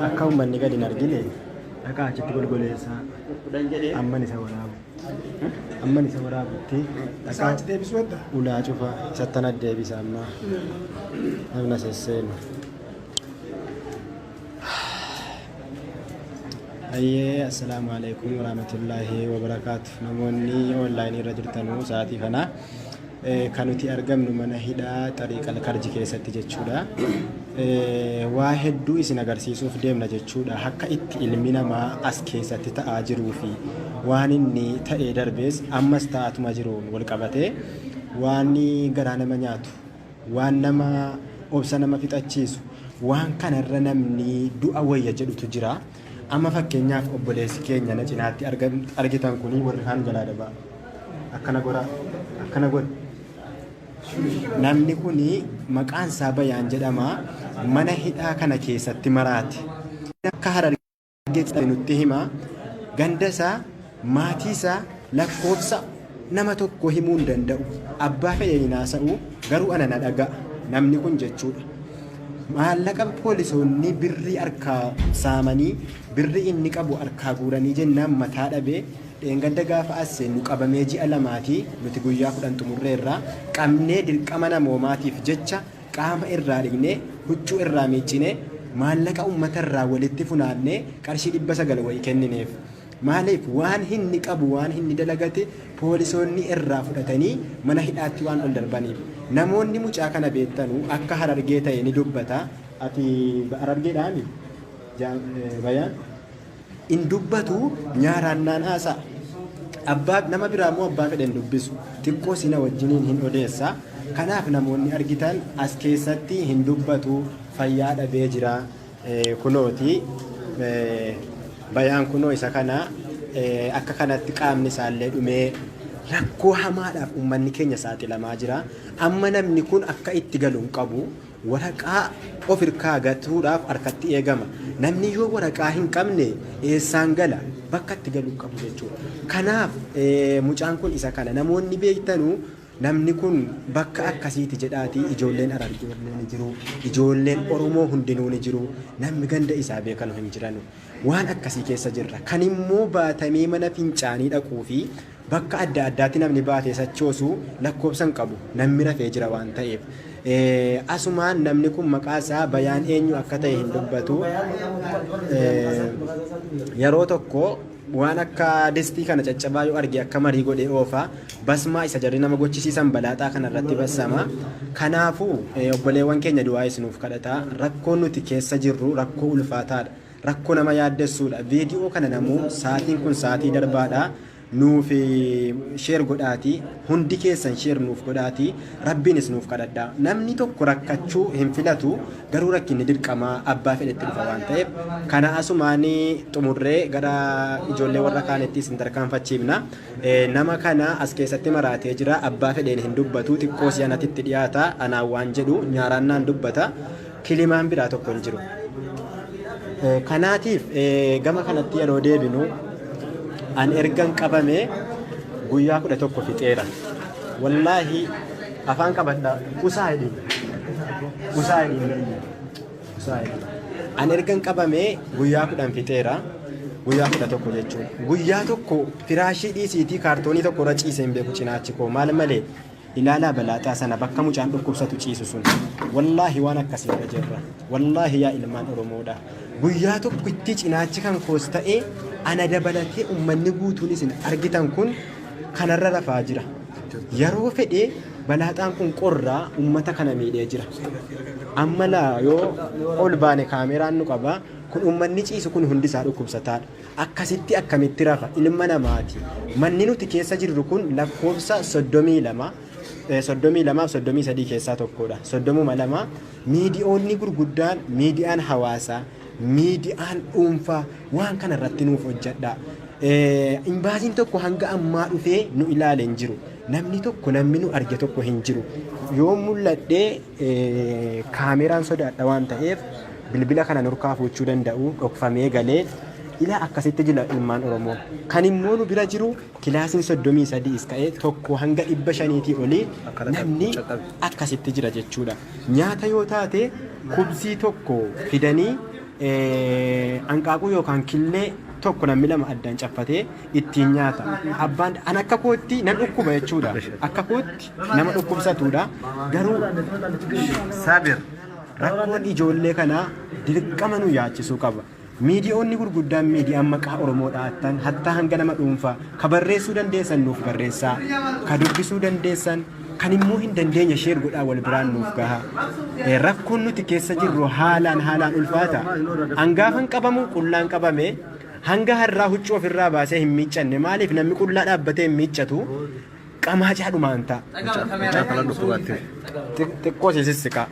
Akka uummanni gadi hin argine dhaqaa achitti golgoleessaa. Amman isa waraabu. Amman isa waraabutti Isaa dhaqaa achi deebisuu hedda. Ulaa cufa isattan addeebisa amma namna sesseenu. Hayyee, assalaamu alaikum warahmatullaahi wabarakaatu. Namoonni onlaayinii irra jirtanuu, sa'aatii kana kan nuti argamnu mana hidhaa Xariiqal Karji keessatti jechuudha. Waa hedduu isin agarsiisuuf deemna jechuudha. Akka itti ilmi namaa as keessatti ta'aa jiruu fi waan inni ta'ee darbees ammas ta'atuma jiruun wal qabatee, waan garaa nama nyaatu, waan nama obsa nama fixachiisu, waan kanarra namni du'a wayya jedhutu jira. Amma fakkeenyaaf obboleessi keenya na cinaatti argitan kuni, warri kaan jalaa dabaa. Akkana godhaa. Akkana godhi. Namni kuni maqaan isaa Bayaan jedhama. Mana hidhaa kana keessatti maraate. Akka Harargeetti nutti hima. Ganda isaa, maatii isaa, lakkoofsa nama tokko himuu hin danda'u. Abbaa fedheen hin haasa'u, garuu ana na dhaga'a. Namni kun jechuudha. Maallaqa poolisoonni birrii harkaa saamanii, birrii inni qabu harkaa guuranii jennaan mataa dhabee, dheengadda gaafa as seennu qabamee ji'a lamaatii, nuti guyyaa 10 xumurreerra, qabnee dirqama namoomaatiif jecha qaama irraa dhiqnee, huccuu irraa miiccinee, maallaqa ummata irraa walitti funaannee qarshii 900 wayii kennineef. Maaliif? Waan hinni qabu, waan hinni dalagate poolisoonni irraa fudhatanii mana hidhaatti waan ol darbaniif. Namoonni mucaa kana beektanu, akka Harargee ta'e ni dubbata. Ati Harargeedhaami? Bayaan? In dubbatu, nyaaraannaan haasa'a. Abbaa nama biraa immoo abbaa fedhe hin dubbisu. Xiqqoo sina wajjiniin hin odeessa. Kanaaf namoonni argitan, as keessatti hin dubbatu, fayyaa dhabee jira. Kunooti Bayaan, kunoo isa kana, akka kanatti qaamni isaallee dhumee rakkoo hamaadhaaf uummanni keenya saaxilamaa jira. Amma namni kun akka itti galu hin qabu. Waraqaa of hirkaa gatuudhaaf harkatti eegama. Namni yoo waraqaa hin qabne eessaan gala? Bakka itti galu hin qabu jechuudha. Kanaaf mucaan kun isa kana, namoonni beektanuu namni kun bakka akkasiiti jedhaatii, ijoolleen Harargee ni jiru, ijoolleen Oromoo hundinuu ni jiru, namni ganda isaa beekanu hin jiranu. Waan akkasii keessa jirra. Kan immoo baatamee mana fincaanii dhaquu fi bakka adda addaatti namni baatee sachoosu lakkoofsa hin qabu. Namni rafee jira waan ta'eef. Asumaan namni kun maqaa isaa Bayaan eenyu akka ta'e hin dubbatu. Yeroo tokko waan akka distii kana caccabaa yoo arge akka marii godhee oofa. Basmaa isa jarri nama gochisiisan balaaxaa kana irratti bassama. Kanaafuu obboleewwan keenya, du'aa isinuuf kadhata. Rakkoon nuti keessa jirru rakkoo ulfaataadha. Rakkoo nama yaaddessuudha. Viidiyoo kana namuu, sa'aatiin kun sa'aatii darbaadha. Nuuf share godhaati, hundi keessan share nuuf godhaati, Rabbiinis nuuf kadhadhaa. Namni tokko rakkachuu hin filatu, garuu rakkinni dirqamaa abbaa fedhetti dhufa waan ta'eef, kana asumaan xumurree gara ijoollee warra kaanitti isin tarkaanfachiifna. Nama kana as keessatti maraatee jira, abbaa fedheen hin dubbatu, xiqqoo si'anatti itti dhiyaata, anaan waan jedhu nyaaraannaan dubbata, kilimaan biraa tokko hin jiru. Kanaatiif gama kanatti yeroo deebinu, an ergan qabame guyyaa 11 fixeera. Wallaahi afaan qabadha. Usaa jedhin. Usaa jedhin. Usaa jedhin. An ergan qabame guyyaa 10 fixeera. Guyyaa 11 jechuudha. Guyyaa tokko firaashii dhiisiitii kaartoonii tokko irra ciisee hin beeku cinaachi koo maal malee. Ilaalaa balaaxaa sana, bakka mucaan dhukkubsatu ciisu sun. Wallaahi waan akkasii irra jirra. Wallaahi yaa ilmaan Oromoodha. Guyyaa tokkitti cinaachi kan koos ta'e ana dabalatee uummanni guutuun isin argitan kun kanarra rafaa jira. Yeroo fedhe balaaxaan kun qorraa uummata kana miidhee jira. Amma laa yoo ol baane kaameraan nu qaba. Kun uummanni ciisu kun hundi isaa dhukkubsataadha. Akkasitti akkamitti rafa ilma namaati? Manni nuti keessa jirru kun lakkoofsa 32, 32 fi 33 keessaa tokkodha. 32. Miidiyoonni gurguddaan, miidiyaan hawaasaa, miidiyaan dhuunfaa waan kana irratti nuuf hojjedha. Imbaasiin tokko hanga ammaa dhufee nu ilaale hin jiru. Namni tokko, namni nu arge tokko hin jiru. Yoo mul'adhee kaameraan sodaadha waan ta'eef bilbila kana nurkaa fuuchuu danda'u, dhokfamee galee. Ilaa akkasitti jira ilmaan Oromoo. Kan immoo nu bira jiru kilaasiin 33s ka'ee tokko hanga 500tii olii namni akkasitti jira jechuudha. Nyaata yoo taate kubzii tokko fidanii anqaaquu yookaan killee tokko namni lama addaan caffatee ittiin nyaata. Abbaan an akka kootti nan dhukkuba jechuudha. Akka kootti nama dhukkubsatuudha. Garuu Saabir. Rakkoon ijoollee kanaa dirqama nu yaachisuu qaba. Miidiyoonni gurguddaan miidiyaan maqaa Oromoo dha'attan hattaa hanga nama dhuunfaa ka barreessuu dandeessan nuuf barreessaa, ka dubbisuu dandeessan kan immoo hin dandeenye share godhaa wal biraan nuuf gahaa. Rakkoon nuti keessa jirru haalaan haalaan ulfaata. An gaafan qabamu qullaan qabame hanga har'aa huccuu ofirraa baasee hin miiccanne maaliif namni qullaa dhaabbatee hin miiccatu qamaacaadhumaan ta'a. Mucaa kana dhukkubaatti. Xiqqoo si sissiqa.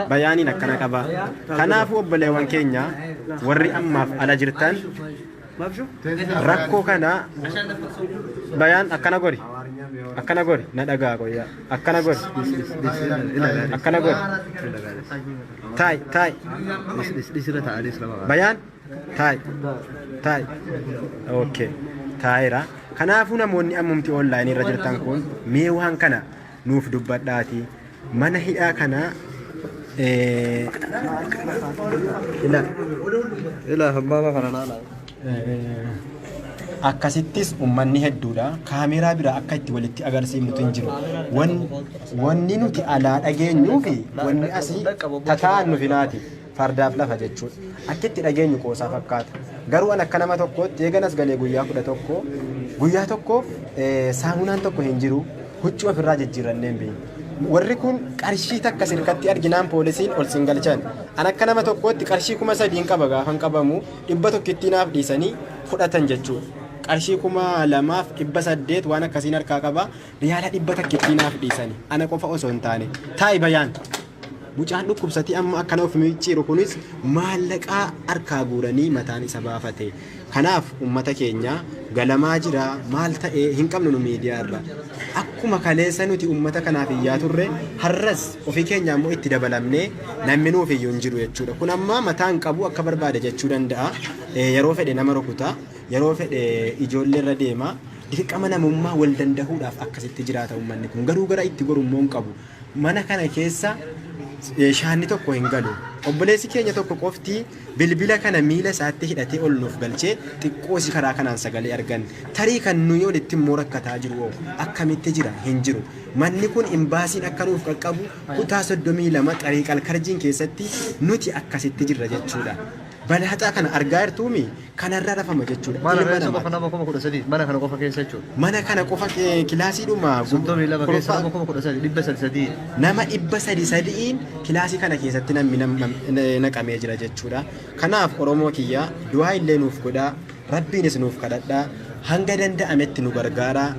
Bayaaniin akkana qaba. Kanaafuu obboleewwan keenya warri ammaaf ala jirtan rakkoo kana bayaan akkana gori. Akkana gori na dhagaa qoyyaa. Akkana gori. Akkana gori. Taai taai. Bayaan Taa'i. Taa'i. Okay. Taa'eera. Kanaafuu namoonni ammumti online irra jirtan kun mee waan kana nuuf dubbadhaati. Mana hidhaa kana eh, ila Ilaa hammaama kana laala. eh, akkasittis ummanni hedduudha. Kaameeraa bira akka itti walitti agarsiifnutu hin jiru. Wanni nuti alaa dhageenyuu fi wanni asii tataa'an nu finaati. Fardaaf lafa jechuudha. Akki itti dhageenyu qoosaa fakkaata. Garuu an akka nama tokkootti eegan as galee guyyaa 11 guyyaa tokkoof saamunaan tokko hin jiru huccuu ofirraa jijjiirrannee hin beeknu. Warri kun qarshii takka sirkatti arginaan poolisiin ol sin galchan. An akka nama tokkootti qarshii 3000 qaba gaafan qabamu dhibba tokkittii naaf dhiisanii fudhatan jechuudha. Qarshii 2800 waan akkasiin harkaa qaba riyaala dhibba takkittii naaf dhiisanii ana qofa osoo hin taane. Taa'i bayaan. Mucaan dhukkubsatee amma akkana of micciiru kunis maallaqaa harkaa guuranii mataan isa baafate. Kanaaf ummata keenya galamaa jira maal ta'ee hin qabnu nu miidiyaa irra. Akkuma kaleessa nuti ummata kanaaf iyyaa turre har'as ofii keenya immoo itti dabalamnee namni nuuf iyyu hin jiru jechuudha. Kun amma mataa hin qabu akka barbaade jechuu danda'a. Yeroo fedhe nama rukuta, yeroo fedhe ijoollee irra deema. Dirqama namummaa wal dandahuudhaaf akkasitti jiraata ummanni kun. Garuu gara itti goru immoo hin qabu. Mana kana keessa shaanni tokko hin galu. Obboleessi keenya tokko qofti bilbila kana miila isaatti hidhatee ol nuuf galchee xiqqoo si karaa kanaan sagalee arganne. Tarii kan nuyi olitti immoo rakkataa jiru hoo akkamitti jira? Hin jiru. Manni kun imbaasiin akka nuuf qaqqabu kutaa 32 Xariiqal Karjiin keessatti nuti akkasitti jirra jechuudha. Balaaxaa kana argaa jirtuumi kanarra rafama jechuudha. Mana Ilma keessa qofa namaati. nama 13,000 mana kana qofa keessa jechuudha. Mana kana qofa kilaasiidhuma 32 keessa kurfaa nama 13,000 300 nama 300 sadi'iin kilaasii kana keessatti namni naqamee jira jechuudha. Kanaaf Oromoo kiyya du'aa illee nuuf godhaa, Rabbiinis nuuf kadhadhaa, hanga danda'ametti nu gargaaraa.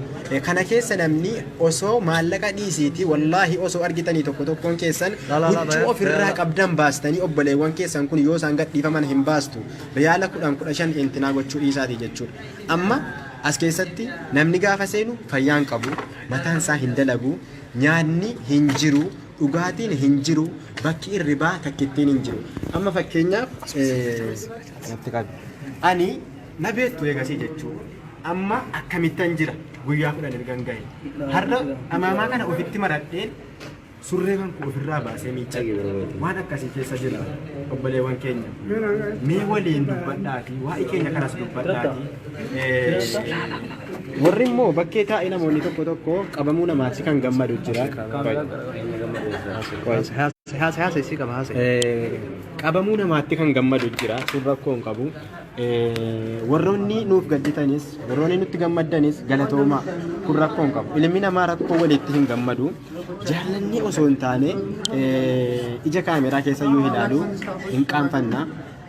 Kana keessa namni osoo maallaqa dhiisiitii wallaahi osoo argitanii tokko tokkoon keessan Laa laa laa huccuu bayan ofirraa bayan qabdan baastanii obboleewwan keessan kun yoo isaan gadhiifaman hin baastu. Riyaala 10 15 intinaa gochuu dhiisaatii jechuudha. Amma as keessatti namni gaafa seenu fayyaa hin qabu, mataan isaa hin dalagu, nyaanni hin jiru, dhugaatiin hin jiru, bakki irribaa takkittiin hin jiru. Amma fakkeenyaaf natti qabi. Ani na beektu eegasii jechuudha. Amma akkamittan jira guyyaa 10 ergan gahe. Har'a amaamaa kana ofitti maradheen surree kan koo ofirraa baasee miiccadhe. Waan akkasii keessa jira obboleewwan keenya. Mee waliin dubbadhaatii waa'ee keenya kanas dubbadhaatii. Warri immoo bakkee taa'ee namoonni tokko tokko qabamuu namaatti kan gammadu jira. Haasa haasa isii qaba haasa. Qabamuu namaatti kan gammadu jira sun rakkoo hin qabu. Warroonni nuuf gadditanis warroonni nutti gammaddanis galatoomaa kun rakkoo hin qabu. Ilmi namaa rakkoo walitti hin gammadu. Jaallannee osoo hin taane ija kaameraa keessa iyyuu ilaalu hin qaanfanna,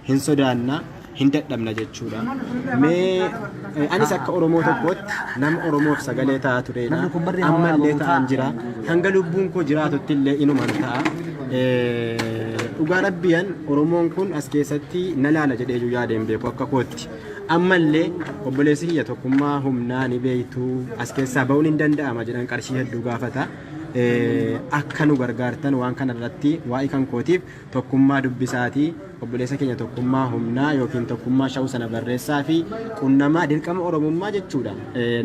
hin sodaanna, hin dadhabna jechuudha. Mee anis akka Oromoo tokkootti nama Oromoof sagalee ta'aa turedha. Namni kun barri hawaa Ammallee ababuutaa. ta'aan jira. Hanga lubbuun koo jiraatutti illee inuman ta'a. Dhugaa rabbiyan Oromoon kun as keessatti na laala jedhee iyyuu yaadee hin beeku akka kootti. Ammallee obboleessi kiyya tokkummaa humnaa ni beektu as keessaa ba'uun hin danda'ama jedhan qarshii hedduu gaafata. Akka nu gargaartan waan kana irratti waa'ee kan kootiif tokkummaa dubbisaatii obboleessa keenya tokkummaa humnaa yookiin tokkummaa sha'u sana barreessaa fi qunnamaa dirqama oromummaa jechuudha.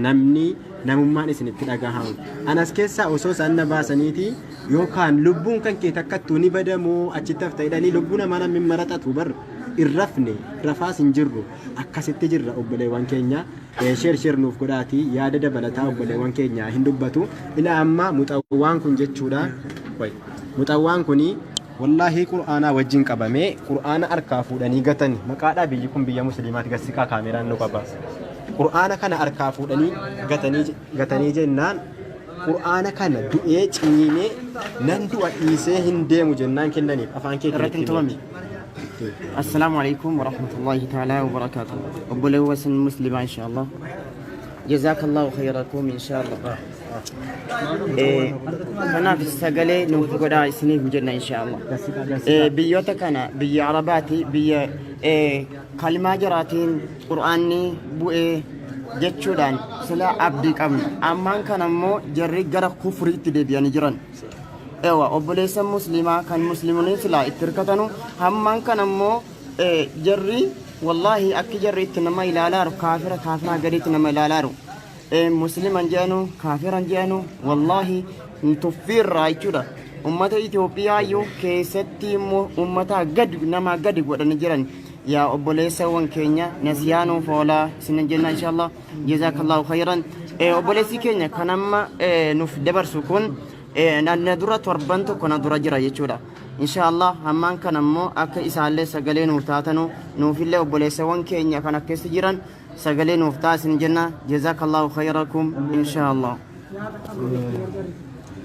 Namni namummaan isinitti dhagahamu. Anas keessaa osoo isaan na baasaniiti yookaan lubbuun kan kee takkattuu ni badamoo achitti hafta jedhanii lubbuu namaa namni maraxatu bar hin rafne rafaas hin jirru akkasitti jirra obboleewwan keenya. Share share nuuf godhaatii yaada dabalataa obboleewwan keenya hin dubbatu. Ila amma muxawwaan kun jechuudha. Muxawwaan kuni wallaahi qur'aanaa wajjin qabamee qur'aana harkaa fuudhanii gatani. Maqaadhaa biyyi kun biyya musliimaati gassiqaa kaameraan nu qaba. Qur'aana kana harkaa fuudhanii gatanii gatanii jennaan qur'aana kana du'ee ciniinee nan du'a dhiisee hin deemu jennaan kennaniif afaan keetiin Irratti hin itti tumame. السلام عليكم ورحمة الله تعالى وبركاته. Obboleewwan Muslimaa إن شاء الله. جزاك الله خيركم إن شاء الله. Kanaaf sagalee nuuf godhaa isiniif jenna إن شاء الله. Biyyoota kana biyya Arabaati biyya kalmaa jiraatiin Qur'aanni bu'ee jechuudhaan sila abdii qabna. Ammaan kana immoo jarri gara kufriitti deebi'anii jiran. Ewa obboleessa muslimaa kan musliimoonni silaa itti hirkatanu hammaan kana immoo jarri wallaahi akki jarri itti nama ilaalaaru kaafira kaafiraa gadiitti nama ilaalaaru. Musliman jedhanu kaafiran jedhanu wallaahi tuffiirraa jechuudha. Ummata Itoophiyaa iyyuu keessatti immoo ummata gadi nama gadi godhanii jiran. Yaa obboleessawwan keenya nasiyaa nuuf oolaa isin jenna إن شاء الله. جزاك الله خيرا. Obboleessi keenya kan amma nuuf dabarsu kun na dura torban tokko na dura jira jechuudha. إن شاء الله hammaan kana immoo akka isaallee sagalee nuuf taatanu nuufillee obboleessawwan keenya kan akkeessa jiran sagalee nuuf taasin jenna. جزاك الله خيركم إن شاء الله.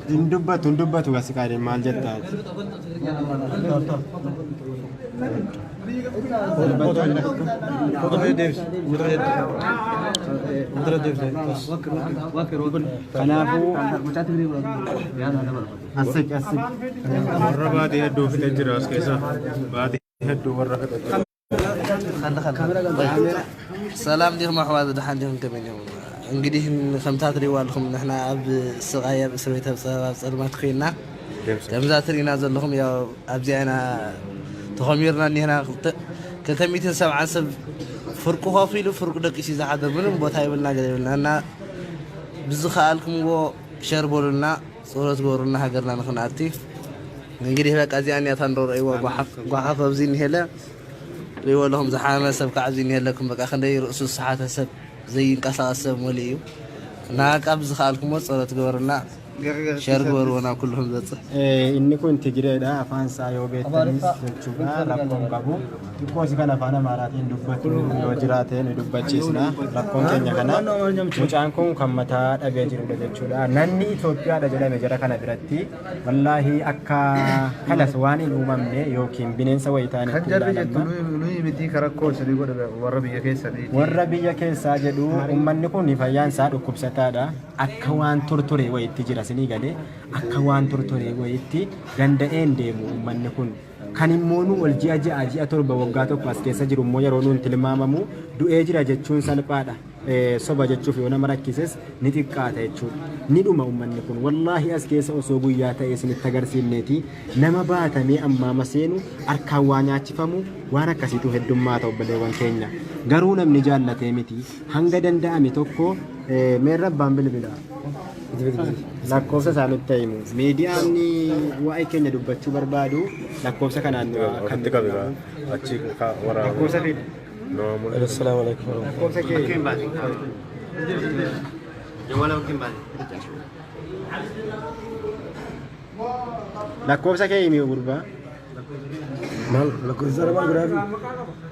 Hin dubbatu hin dubbatu gasiqaadhe maal jettaati? Kanaafuu asik asik. Warra baatii hedduu fixe jira as keessa. Baatii hedduu warra fixe jira. ሰላም ዲኹም ኣሕዋት ድሓን ዲኹም ከመይ ዲኹም እንግዲህ ከምታ ትሪእዋ ኣለኹም ንሕና ኣብ ስቃይ ኣብ እስር ቤት ኣብ ፀበባ ኣብ ፀልማት ኮይንና ከምዛ ትሪእና ዘለኹም ያው ኣብዚኣ ኢና ተኸሚርና እኒህና 270 ሰብ ፍርቁ ኮፍ ኢሉ ፍርቁ ደቂሱ እዩ ዝሓድር ምንም ቦታ ይብልና ገለ ይብልና እና ብዝኸኣልኩምዎ share በሉልና ፀሎት ግበሩልና ሃገርና ንክንኣቲ እንግዲህ በቃ እዚኣ እኒኣታ ንረእይዎ ጓሓፍ ኣብዚ እኒሄለ ርእይዎ ኣለኹም ዝሓመመ ሰብ ከዓ ኣብዚ እኒሄለኩም በቃ ክንደይ ርእሱ ዝሰሓተ ሰብ ዘይንቀሳቐስ ሰብ መሊኡ እዩ እና በቃ ብዝኸኣልኩምዎ ፀሎት ግበሩልና share ግበርዎ ናብ ኩልኩም ዝበፅሕ Inni kun Tigireedha. Afaan isaa yoo beektanis jechuudha rakkoon qabu. Xiqqoo si kan afaan Amaaraatiin dubbatu yoo jiraate ni dubbachiisna. Rakkoon keenya kana. Mucaan kun kan mataa dhabee jirudha jechuudha. Nanni Itoophiyaadha jedhame jara kana biratti wallaahi akka kanas waan hin uumamne yookiin bineensa wayii ta'an Kan jarri jettu nuyi miti karakkoo isinii godhame warra biyya keessaniiti. Warra biyya keessaa jedhu uummanni kun fayyaan isaa dhukkubsataadha. Akka waan tortoree wayiitti jira sinii galee akka waan tortoree wayiitti danda'een deemu uummanni kun. Kan immoo nu ol ji'a ji'a ji'a 7 waggaa tokko as keessa jiru immoo yeroo nuun tilmaamamu du'ee jira jechuun salphaadha. Soba jechuuf yoo nama rakkises ni xiqqaata jechuudha. Ni dhuma uummanni kun wallaahi as keessa osoo guyyaa ta'e isinitti agarsiifneeti nama baatamee ammaama seenu harkaan waa nyaachifamu waan akkasiitu heddummaata obboleewwan keenya. Garuu namni jaallatee miti hanga danda'ame tokko meerra abbaan bilbilaa. Lakkoofsa isaa nutti himu. Miidiyaan waa'ee keenya dubbachuu barbaadu lakkoofsa kanaan kan Ofitti qabi gaa. Achi waraabaa. Lakkoofsa fidi. Nama mul'atu. السلام عليكم. Lakkoofsa kee. Lakkoofsa kee himi gurbaa. Maal lakkoofsa maal godhaafi?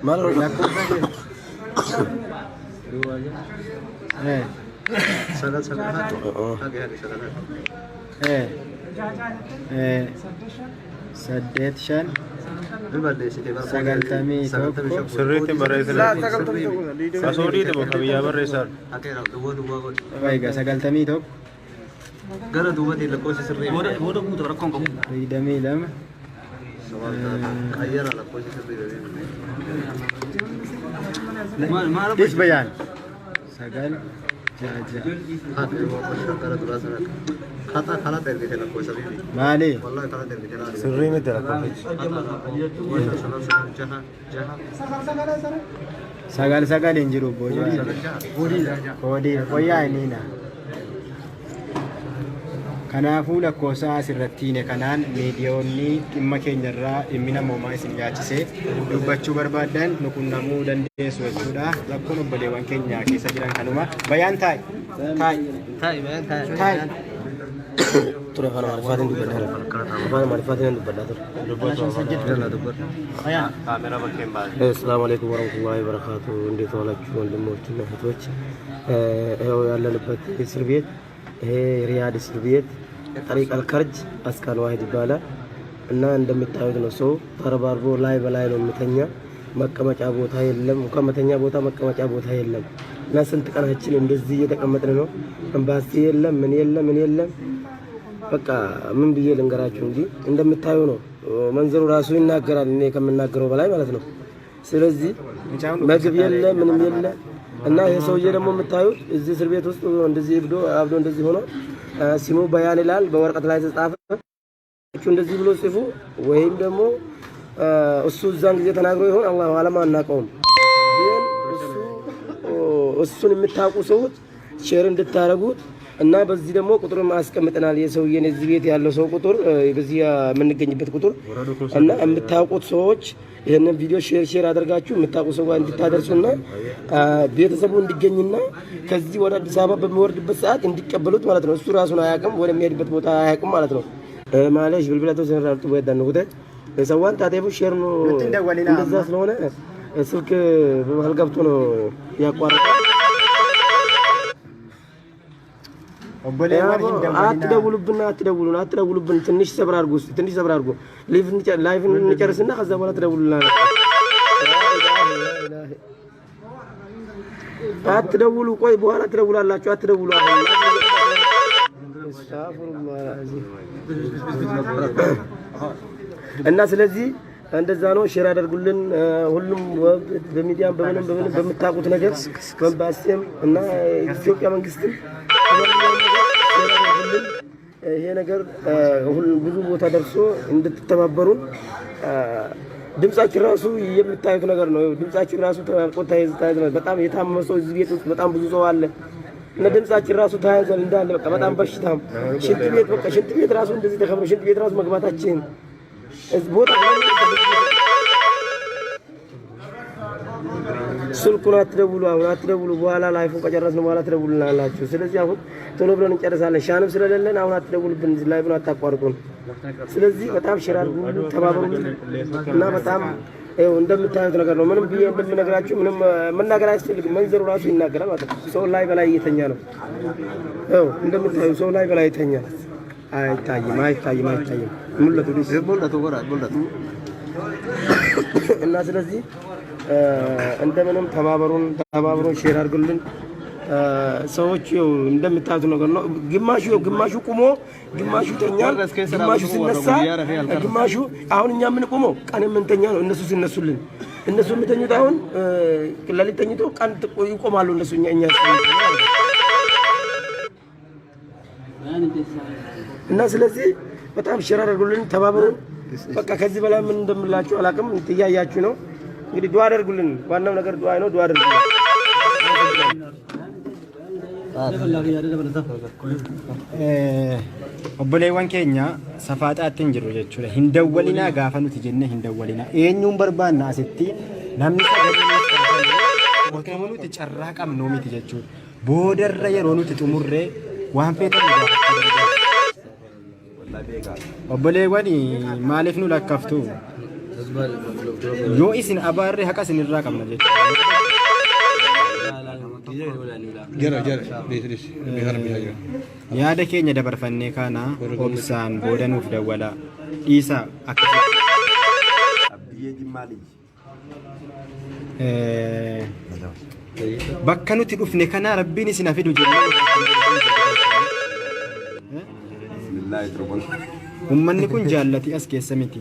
Maal Lakkoofsa kee. 9 9 hage hage 9. 8 5 Ni balleessite bara. 91. Sirriitti barreessina. Kasuuriiti bakka biyyaa barreessaa. Hakeera duwwaa duwwaa godhe. Egaa 91. Gara duubatiin lakkoofsi sirrii. Booda guutuu rakkoon qabu. 22. Qayyara lakkoofsi sirrii. Maal maal Is bayaan. 9 6 6. Maali? Sirrii miti lakkoofsichi. 9 9 hin jiru boojaa. Koodii wayyaa inni. Kanaafuu lakkoofsa asirratti hine kanaan miidiyoonni dhimma keenyarraa dhimmi namoomaa isin yaachisee dubbachuu barbaaddan nu qunnamuu dandeessu jechuudha. Rakkoon obboleewwan keenya keessa jiran kanuma. Bayaan, taa'i. Taa'i. Taa'i. Ture, afaan Amaariffaatiin dubbadhaa ture. Afaan Amaariffaatiin dubbadhaa ture. ሰላም አለይኩም ወረህመቱላሂ ወበረካቱ። እንዴት ዋላችሁ ወንድሞችና እህቶች? ይኸው ያለንበት እስር ቤት ይሄ ሪያድ እስር ቤት ጠሪቅ አልከርጅ አስካል ዋሂድ ይባላል እና እንደምታዩት ነው። ሰው ተረባርቦ ላይ በላይ ነው የሚተኛ። መቀመጫ ቦታ የለም። እንኳን መተኛ ቦታ መቀመጫ ቦታ የለም። እና ስንት ቀናችን እንደዚህ እየተቀመጥን ነው። ኤምባሲ የለም፣ ምን የለም፣ ምን የለም። በቃ ምን ብዬ ልንገራችሁ እንጂ እንደምታዩ ነው። መንዘሩ ራሱ ይናገራል፣ እኔ ከምናገረው በላይ ማለት ነው። ስለዚህ ምግብ የለ፣ ምንም የለ። እና ይሄ ሰውዬ ደግሞ የምታዩት እዚህ እስር ቤት ውስጥ እንደዚህ እብዶ አብዶ እንደዚህ ሆኖ ስሙ በያን ይላል በወረቀት ላይ ተጻፈ። እንደዚህ ብሎ ጽፉ ወይም ደግሞ እሱ እዛን ጊዜ ተናግሮ ይሆን አላሁ አለም አናውቀውም። ግን እሱ እሱን የምታውቁ ሰዎች share እንድታደርጉት እና በዚህ ደግሞ ቁጥሩን አስቀምጠናል። የሰውዬን እዚህ ቤት ያለው ሰው ቁጥር፣ በዚህ የምንገኝበት ቁጥር እና የምታውቁት ሰዎች ይህንን ቪዲዮ share share አድርጋችሁ የምታውቁ ሰው ጋር እንድታደርሱና ቤተሰቡ እንዲገኝና ከዚህ ወደ አዲስ አበባ በሚወርድበት ሰዓት እንዲቀበሉት ማለት ነው። እሱ ራሱን አያውቅም፣ ወደሚሄድበት ቦታ አያውቅም ማለት ነው። ማለሽ ብልብለቶ ስንራርጡ ወዳን ነው ሰዋን ታቴፉ share ነው። እንደዛ ስለሆነ ስልክ በመሀል ገብቶ ነው ያቋረጠ። Obboleewwan, hin dawwalinaa. አትደውሉብን፣ አትደውሉን፣ አትደውሉብን። ትንሽ ሰብር አድርጉ፣ እስኪ ትንሽ ሰብር አድርጉ። Live እንጨርስና ከዛ በኋላ ትደውሉልናል። አትደውሉ፣ ቆይ በኋላ ትደውላላችሁ። አትደውሉ አሁን። አስተግፊሩላህ። እና ስለዚህ እንደዛ ነው። Share አድርጉልን። ሁሉም በሚዲያም በምንም በምንም በምታውቁት ነገር በኤምባሲም እና ኢትዮጵያ መንግስትም share አድርጉልን። ይሄ ነገር ብዙ ቦታ ደርሶ እንድትተባበሩን። ድምጻችን ራሱ የምታዩት ነገር ነው። ድምጻችን ራሱ ተናንቆ ተያይዘ ተያይዘ በጣም የታመመ ሰው እዚህ ቤት ውስጥ በጣም ብዙ ሰው አለ እና ድምጻችን ራሱ ተያይዟል እንዳለ። በቃ በጣም በሽታም ሽንት ቤት፣ በቃ ሽንት ቤት ራሱ እንደዚህ ተከብሮ ሽንት ቤት ራሱ መግባታችን ቦታ። ስልኩን አትደውሉ፣ አሁን አትደውሉ። በኋላ live ኡን ከጨረስን በኋላ ትደውሉልናላችሁ። ስለዚህ አሁን ቶሎ ብለን እንጨርሳለን። ሻንም ስለሌለን አሁን አትደውሉብን፣ live ኡን አታቋርጡን። ስለዚህ በጣም share አድርጉ፣ ተባበሩ እና በጣም ይኸው እንደምታዩት ነገር ነው። ምንም ብዬ እንደምነግራችሁ ምንም መናገር አያስፈልግም። መንዘሩ ራሱ ይናገራል ማለት ነው። ሰው ላይ በላይ እየተኛ ነው። ይኸው እንደምታዩ ሰው ላይ በላይ ይተኛል። አይታይም፣ አይታይም፣ አይታይም። ሙለቱ ሙለቱ። እና ስለዚህ እንደምንም ተባበሩን፣ ተባበሩን፣ share አድርጉልን። ሰዎች ይኸው እንደምታዩት ነገር ነው። ግማሹ ግማሹ ቁሞ ግማሹ ይተኛል፣ ግማሹ ሲነሳ፣ ግማሹ አሁን እኛ የምንቆመው ቀን የምንተኛ ነው። እነሱ ሲነሱልን እነሱ የሚተኙት አሁን ሌሊት ተኝቶ ቀን ይቆማሉ። እነሱ እኛ እና ስለዚህ በጣም share አድርጉልን፣ ተባበሩን። በቃ ከዚህ በላይ ምን እንደምላችሁ አላውቅም። እያያችሁ ነው እንግዲህ። ዱዓ አድርጉልን። ዋናው ነገር ዱዓ ነው። ዱዓ አድርጉልን። Obboleewwan keenya, safaaxaatti hin jiru jechuudha. Hin dawwalinaa gaafa nuti jenne hin dawwalinaa. Eenyuun barbaanna asitti namni sagalee nuuf barbaanne otoo nuti carraa qabnuu miti jechuudha. Boodarra yeroo nuti xumurree waan feetan nu gaafachuu dandeessu. Obboleewwan, maaliif nu lakkaftu? Yoo isin abaarree haqa isinirraa qabna jechuudha. Jara jara dhiisi dhiisi beekara bishaa jira. Yaada keenya dabarfannee kana obsaan booda nuuf dawwalaa. Dhiisaa akkasitti. Abdiyyee Jimmaa Liji. Bakka nuti dhufne kana rabbiin isin haa fidu jennee. Bismillaahi. Uummanni kun jaallatii as keessa miti.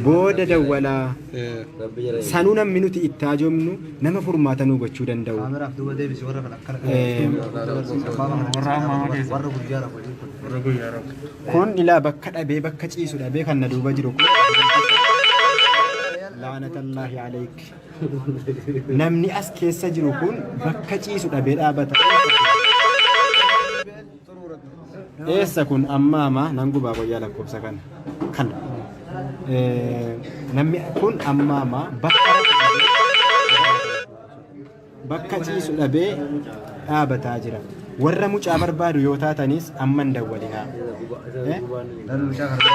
Booda dawwalaa sanuu namni nuti itti haajomnu nama furmaata nuu gochuu danda'u. Kaameraaf duuba deebisi warra kana akkana Warra ammaa keessa. warra guyyaa rafu. Warra guyyaa rafu. Kun ilaa bakka dhabee bakka ciisu dhabee kan na duuba jiru kun. Laanatallaahi aleek. Namni as keessa jiru kun bakka ciisu dhabee dhaabata. Eessa kun ammaama nan gubaa guyyaa lakkoofsa kana. Kana. Namni kun ammaama bakka ciisu dhabee dhaabataa jira. Warra mucaa barbaadu yoo taatanis amma hin dawwalinaa. Eh? Namni mucaa kana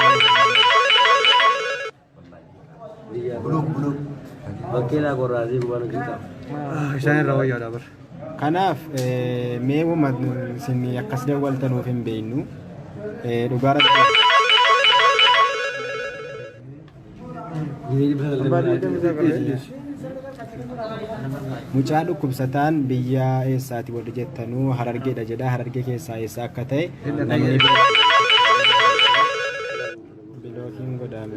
Buluk buluk. Isaan irraa wayyaadha bara. Kanaaf mee uuma isin akkas dawwaltanuuf hin beeknu. Dhugaa rabbi. Mucaa dhukkubsataan biyya eessaati warri jettanuu Harargeedha jedha. Harargee keessaa eessa akka ta'e namni bilookiin godhame.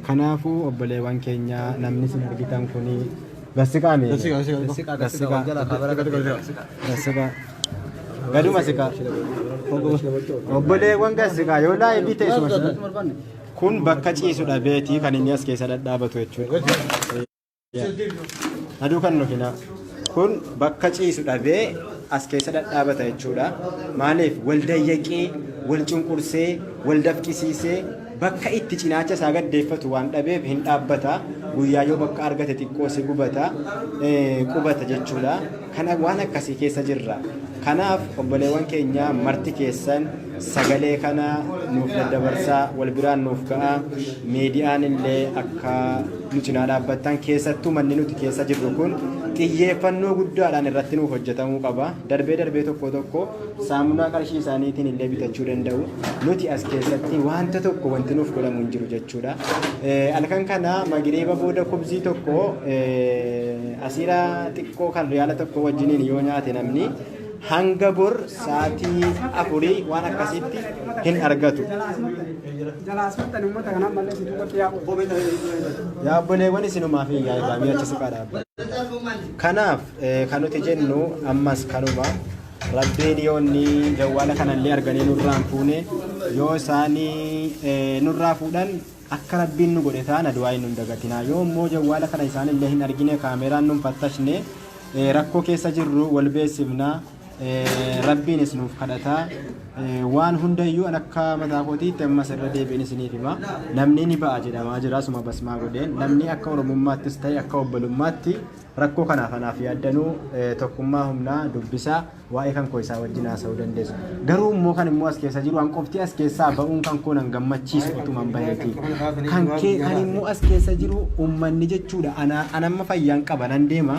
Kanaafuu obboleewwan keenya namni isin argitan kuni gassiqaa mee? Gassiqaa. Gassiqaa. Gaduma siqaa. Obboleewwan gassiqaa yoo live ta'e suma kun bakka ciisu dhabeetii kan inni as keessa dhadhaabatu jechuudha. Aduu kan nufinaa. Kun bakka ciisu dhabee as keessa dhadhaabata jechuudha. Maaliif wal dayyaqee, wal cunqursee, wal dafqisiisee bakka itti cinaacha isaa gaddeeffatu waan dhabeef hin dhaabbata. Guyyaa yoo bakka argate xiqqoo si gubata, qubata jechuudha. Kana waan akkasii keessa jirra. Kanaaf obboleewwan keenya marti keessan sagalee kana nuuf daddabarsaa, wal biraan nuuf ga'a. Miidiyaan illee akka nu cinaa dhaabbattan keessattuu manni nuti keessa jirru kun xiyyeeffannoo guddaadhaan irratti nuuf hojjetamuu qaba. Darbee darbee tokko tokko saamunaa qarshii isaaniitiin illee bitachuu danda'u. Nuti as keessatti wanta tokko wanti nuuf godhamu hin jiru jechuudha. Halkan kana magiriiba booda kubzii tokko asiira xiqqoo kan riyaala tokko wajjiniin yoo nyaate namni hanga bor sa'aatii 4 waan akkasiitti hin argatu. Yaa obboleewwan isinumaa fi yaa Ibraahimii achi siqaa dhaabba. Kanaaf kan nuti jennu ammas kanuma Rabbiin yoo inni jawwaala kanallee arganii nurraa hin fuune yoo isaanii nurraa fuudhan akka Rabbiin nu godhe taana du'aa nun dagatinaa. Yoo immoo jawwaala kana isaanillee hin argine kaameraan nun fattashne rakkoo keessa jirru wal beeksifna. Rabbiinis nuuf kadhata. Waan hundayyuu an akka mataa kootiitti ammas irra deebiin isiniif hima. Namni ni ba'a jedhamaa jira suma basmaa godheen. Namni akka Oromummaattis ta'e akka obbolummaatti rakkoo kanaaf anaaf yaaddanuu tokkummaa humnaa dubbisaa waa'ee kan koo isaa wajjin haasa'uu dandeessu. Garuu immoo kan immoo as keessa jiru an qofti as keessaa ba'uun kan koo nan gammachiisu otuman baheeti. Kan kee kan immoo as keessa jiru uummanni jechuudha ana amma fayyaan qaba nan deema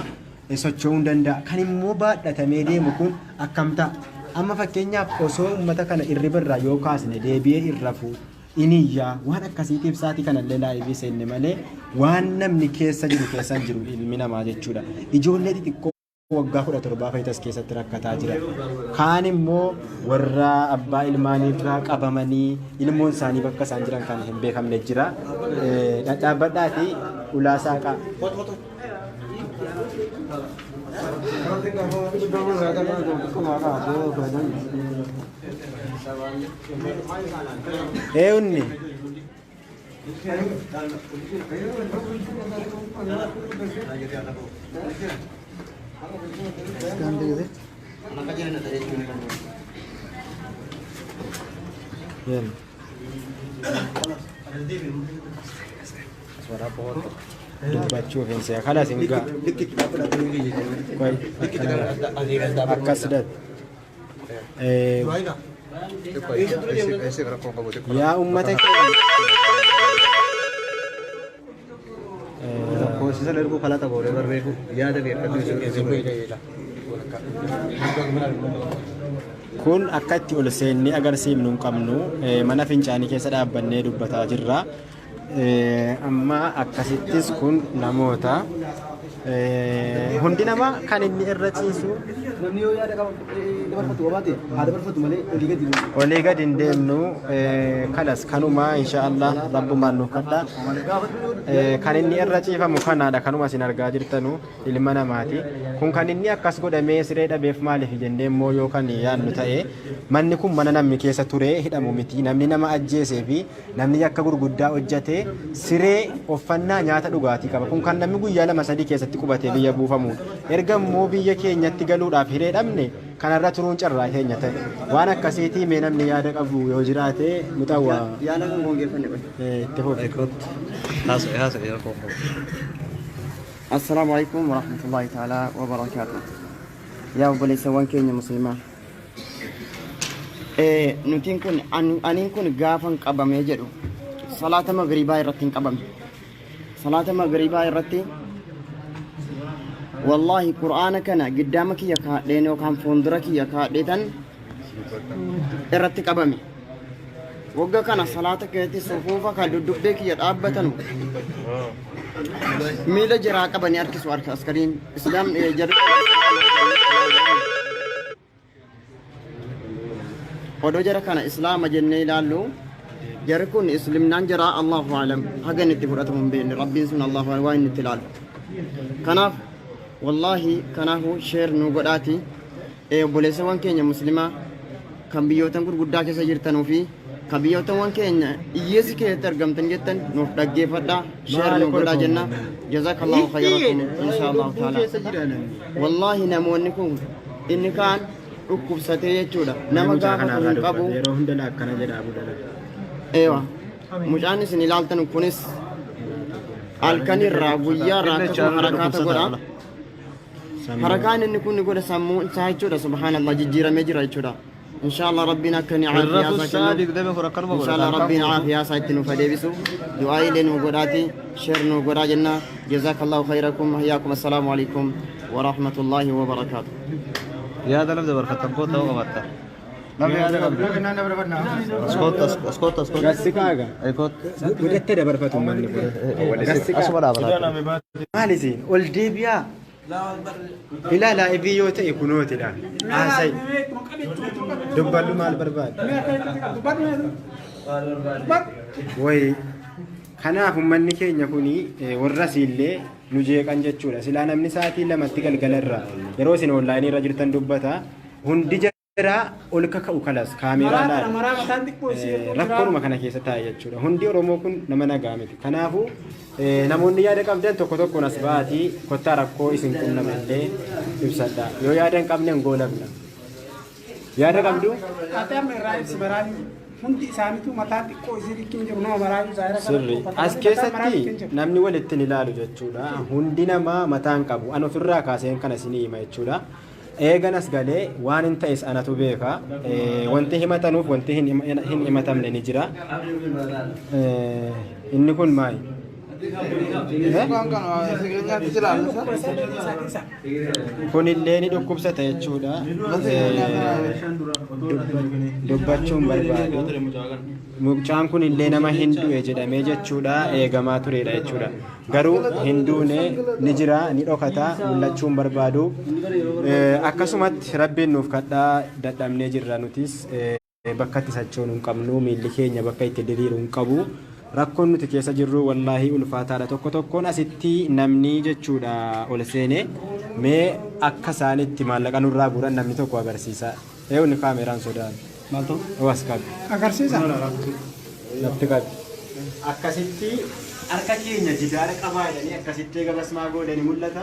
socho'uu hin danda'a. Kan immoo baadhatamee deemu kun akkam ta'a? Amma fakkeenyaaf osoo uummata kana irriba irraa yoo kaasne deebi'ee hin rafu iniyyaa waan akkasiitiif sa'aatii kanallee live seenne malee waan namni keessa jiru keessa hin jiru ilmi namaa jechuudha. Ijoollee xixiqqoo waggaa 17 fa'itas keessatti rakkataa jira. Kaan immoo warra abbaa ilmaaniirraa qabamanii ilmoon isaanii bakka isaan jiran kan hin beekamne jira. Dhadhaabbadhaati ulaa saaqaa. Eewunni. Yan. Dubbachuuf hin se'a. Kalas hin ga'a. Qoy. Akkas dat. Yaa uummata keenya. Lakkoofsisan erguu kalaqa goonee barreefu yaada beekadhu isin keessa. Kun akka itti ol seennee agarsiifnu hin qabnu. Mana fincaanii keessa dhaabbannee dubbataa jirra. Amma akkasittis kun namoota. Hundi namaa kan inni irra ciisu Namni yoo yaada qaba dabarfatu qabaate haa dabarfatu malee olii gadi olii gadi hin deemnu. Kalas kanuma, insha Allah rabbumaan nuuf kadha. Kan inni irra ciifamu kanaadha, kanuma isin argaa jirtanu ilma namaati. Kun kan inni akkas godhamee siree dhabeef maaliif jennee immoo yoo kan yaadnu ta'e, manni kun mana namni keessa turee hidhamu miti. Namni nama ajjeesee fi namni yakka gurguddaa hojjate siree, uffannaa, nyaata, dhugaatii qaba. Kun kan namni guyyaa 2 3 keessatti qubatee biyya buufamudha. Erga immoo biyya keenyatti galuudhaaf hiree dhabne, kanarra turuun carraa keenya ta'e. Waan akkasiitii mee namni yaada qabu yoo jiraate muxawwaa. Yaada kan goongeeffanne qoy. Itti fufi. Haasa'e haasa'e yeroo. Assalaamu alaikum warahmatullahi ta'ala wabarakaatu. Yaa obboleessawwan keenya muslimaa. Nutiin kun aniin kun gaafan qabamee jedhu salaata magriibaa irratti hin qabame. Salaata magriibaa irratti wallaahi qur'aana kana giddaama kiyya kaadheen yookaan fuuldura kiyya kaadheetan irratti qabame. Wagga kana salaata keessatti sufuufa kan duddubbee kiyya dhaabbatanu miila jiraa qabanii harkisu harka askariin islaam jarri. Odoo jara kana islaama jennee ilaallu, jarri kun islimnaan jara allahu alam haga inni itti fudhatamu hin beekne, rabbiin sun allahu alam waan inni itti ilaalu. Kanaaf wallaahi kanaafu share nu godhaati, obboleessawwan keenya muslimaa kan biyyootan gurguddaa keessa jirtanuu fi kan biyyootawan keenya hiyyeessi keessatti argamtan jettan nuuf dhaggeeffadhaa, share nu godhaa jenna. Jazakallahu khayrakum insha allahu taala. Wallaahi namoonni kun inni kaan dhukkubsatee jechuudha, nama Mucaa gaafatu kanarraa hin qabu. Dubbata yeroo hunda akkana jedha Abu Dalal. Eewa, mucaan isin ilaaltan kunis halkan irraa guyyaa irraa akkasuma harakaata godha. Harakaan inni kun godha sammuu isaa jechuudha, subhaanallah, jijjiiramee jira jechuudha. Inshallah rabbiin akka inni caafiyaa isaa kennu, inshallah rabbiin caafiyaa isaa itti nuuf deebisu. Du'aa illee nu godhaati, share nu godhaa jenna. Jazakallahu khayrakum, hayyaakum, assalaamu alaikum wa rahmatullahi wa barakaatu. Yaada namni dabarfatan koo ta'uu qabatta. Namni yaada qabdu. Askoot askoot askoot. Gassi kaaga. Aikoot. Godhattee dabarfatu manni kun. Gassi. Asuma dhaabata. Maal isin ol deebi'aa? Ilaalaa, ifii yoo ta'e kunootidha. Haasa'i. Dubbadhu, maal barbaadda? Wayi. Kanaaf uummanni keenya kuni warra asiillee nu jeeqan jechuudha. Silaa namni sa'aatii 2tti galgala irraa yeroo isin onlaayinii irra jirtan dubbata. Hundi jaraa ol kaka'u kalas kaameeraa laala. Rakkoodhuma kana keessa taa'e jechuudha. Hundi Oromoo kun nama nagaa miti. Kanaafuu namoonni yaada qabdan tokko tokkoon as ba'aatii kottaa, rakkoo isin qunname illee ibsadha. Yoo yaada hin qabne hin goolabna. Yaada qabdu? Ati amma irraa ibsi maraayu hundi isaaniitu mataa xiqqoo isii rikkiin jiru nama maraayu zaayira. Sirri. As keessatti namni walitti hin ilaalu jechuudha. Hundi namaa mataan qabu. An ofirraa kaaseen kana isinii hima jechuudha. Eegan as galee waan hin ta'es anatu beeka. Wanti himatanuuf wanti hin himatamne ni jira. Inni kun maali? Eh? Kunillee ni dhukkubsata jechuudha. Dubbachuun barbaadu. Mucaan kun illee nama hin du'e jedhamee jechuudha eegamaa turedha jechuudha. Garuu hin duune, ni jira, ni dhokata, mul'achuun barbaadu. Akkasumatti rabbiin nuuf kadhaa, dadhabnee jirra nutis. Bakka itti sochoonu hin qabnu, miilli keenya bakka itti diriiru hin qabu. Rakkoon nuti keessa jirru wallaahi ulfaataadha. Tokko tokkoon asitti namni jechuudha ol seene mee akka isaan itti maallaqa nurraa guuran namni tokko agarsiisa. Eewni kaameeraan sodaan. Maaltu? Was qabi. Agarsiisa. Natti qabi. Akkasitti harka keenya jidaara qabaa jedhanii akkasitti eega basmaa godhanii mul'ata.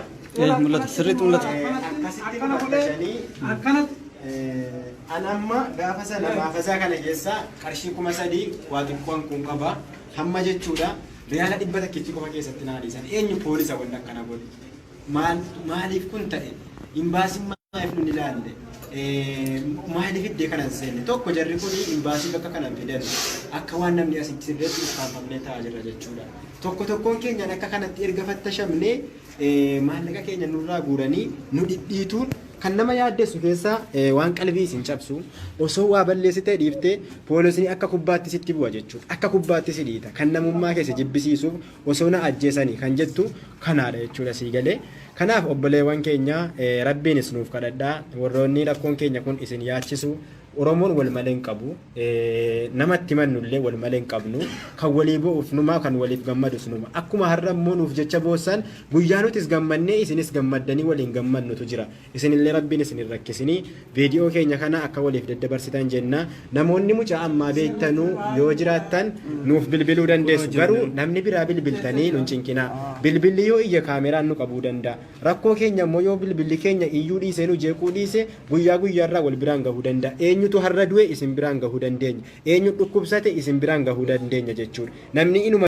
Mul'ata, sirriitti mul'ata. Akkasitti nu fattashanii. Akkanatti. An amma gaafa sana maafasaa kana keessa qarshii 3000 waa xiqqoon kun qaba. Hamma jechuudha riyaala dhibba takkichi qofa keessatti naa dhiisan. Eenyu poolisa wanta akkana godhe? Maal, maaliif kun ta'e? Imbaasiin maaliif nun ilaalle? Maaliif iddee kana hin seenne? Tokko jarri kun imbaasii bakka kana hin fidan. Akka waan namni asitti sirreetti ukkaanfamnee taa'aa jirra jechuudha. Tokko tokkoon keenyaan akka kanatti erga fattashamnee maallaqa keenya nurraa guuranii nu dhidhiituun. Kan nama yaaddessu keessaa waan qalbii isin cabsu osoo waa balleessitee dhiiftee poolisni akka kubbaatti sitti bu'a jechuudha. Akka kubbaatti si dhiita. Kan namummaa keessa jibbisiisuuf osoo na ajjeesanii kan jettu kanaadha jechuudha sii galee. Kanaaf obboleewwan keenya rabbiinis nuuf kadhadhaa warroonni rakkoon keenya kun isin yaachisu Oromoon wal malee hin qabu. Namatti himannu illee wal malee hin qabnu. Kan walii bo'uuf numa, kan waliif gammadus numa. Akkuma har'a immoo nuuf jecha boossan guyyaa nutis gammannee isinis gammaddanii waliin gammannutu jira. Isinillee Rabbiin isin hin rakkisinii. Viidiyoo keenya kana akka waliif daddabarsitan jenna. Namoonni mucaa ammaa beektanu yoo jiraattan nuuf bilbiluu dandeessu. Garuu namni biraa bilbiltanii nun cinqinaa. Bilbilli yoo iyye kaameraan nu qabuu danda'a. Rakkoo keenya immoo yoo bilbilli keenya iyyuu dhiisee nu jeequu dhiise guyyaa guyyaarraa wal biraan gahuu danda'a. Eenyutu har'a du'e isin biraan gahuu dandeenya. Eenyu dhukkubsate isin biraan gahuu dandeenya jechuudha. Namni inuma.